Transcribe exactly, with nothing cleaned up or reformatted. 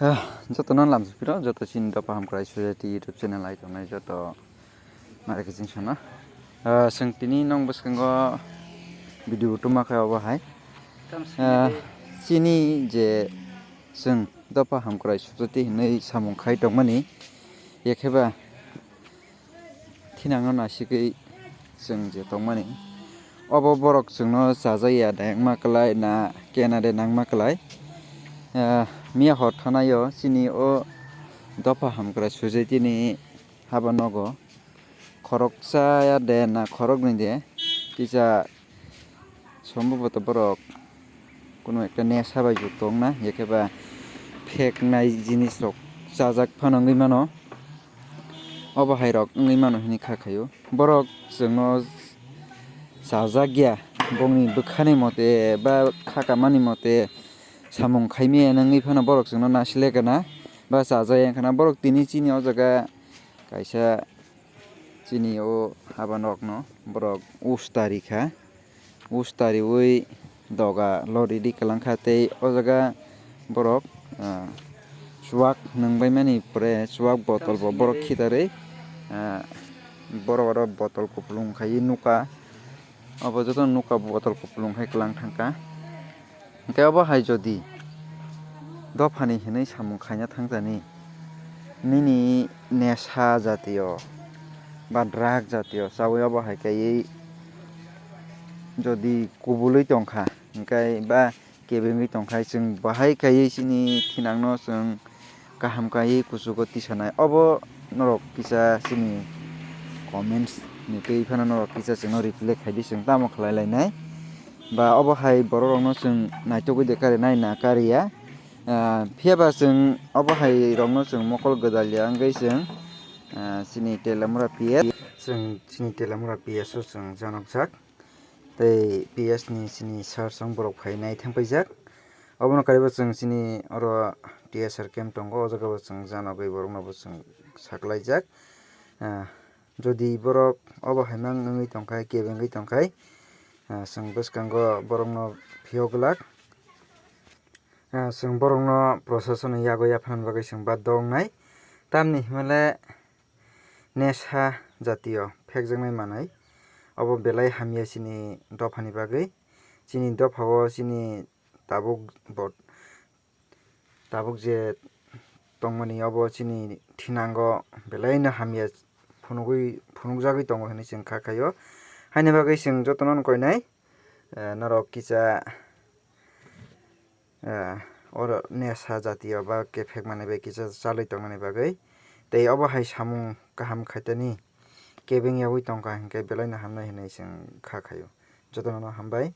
Ah, jotono lamsipiro, joto chini Dopha Hamkrai Society YouTube channel ai tongnai joto nare kiching sana. Ah, chwng tini nong bwskango video tuma khe obo hai. Ah, chini je chwng Dopha Hamkrai Society hinwi samung khai tongmani, yakheba thinangno nasigwi chwng je tongmani. Obo borok chwngno chajakya de wngma kwlai na kena de nangma kwlai. Ah, miya hor thanaio chini o Dopha Hamkrai Society ni haba nogo khoroksa ya de na khoroknwi de kisa somboboto borok kunu ekta nesha bai jukto wngna, yakheba pheknai jinisrok chajak phano wngwi mano. Obo hairok wngwi mano hinwi kha khaio. Borok chwngno chajakya, bongni bwkhani mote ba kha kamani mote samung khaimaya wngwi phano borok chwngno nasilekana ba chajakya wngkhana. Borok tini chini o jaga kaisa chini o haba nokno borok usta rikha. Usta riwi doga loridi kwlangkha tei o jaga borok, ah, chuwak nwngbaimani pore chuwak botol bo borok khitarwi, ah, borok oro botol kupulung khaiwi nukha. Obo jotono nukha botol kupulung khai kwlang thangkha. Hwnkhe obo hai jodi dophani hinwi samung khaina thangkani, nini nesha jatiyo ba drug jatiyo chawi obo hai kaiwi jodi kubulwi tongkha, hwnkhe ba kebengwi tongkha, chwng bahai kaiwi chini thinangno chwng kaham kaiwi kuchugo tisanai. Obo norok kisa chini comments ni twi phano norok kisa chwngno reply khaidi, chwng tamo khlai lainai. Ba obo hai borok rokno chwng naitugwi de kari nai na kariya. Ah, phiya ba chwng obo hai rokno chwng mokol gwdalya wngwi chwng, ah, chini Telamura P S, chwng chini Telamura P S o chwng janokjak. Tei P S ni chini sir song borok phai nai thang paijak. Obono karibo chwng chini oro T S R camp tongo, o jaga bo chwng janogwi borokno bo chwng saklaijak. Ah, jodi borok obo hai mang wngwi tongkhai, kebengwi tongkhai, ah, chwng bwskango borokno phiyok glak. Ah, chwng borokno procession ni yago yapharna bagwi chwng baddo wngnai. Tamni hwnle nesha jatiyo phekjaknai manwi. Obo belai hamya chini dophani bagwi. Chini dophao chini tabuk bo, tabuk je tongmani obo chini thinango belaino hamya phunugwi, phunukjagwi tongo hinwi chwng kha khaio. Haini bagwi chwng jotono koinai, eh, norok kisa, eh, oro nesha jatiyo ba kephek manwi bai kisa chalwi tongmani bagwi. Tei obo hai samung kaham khaitani kebeng yaui tongkha hinkhe belaino hamnai hinwi chwng kha khaio. Jotono hambai.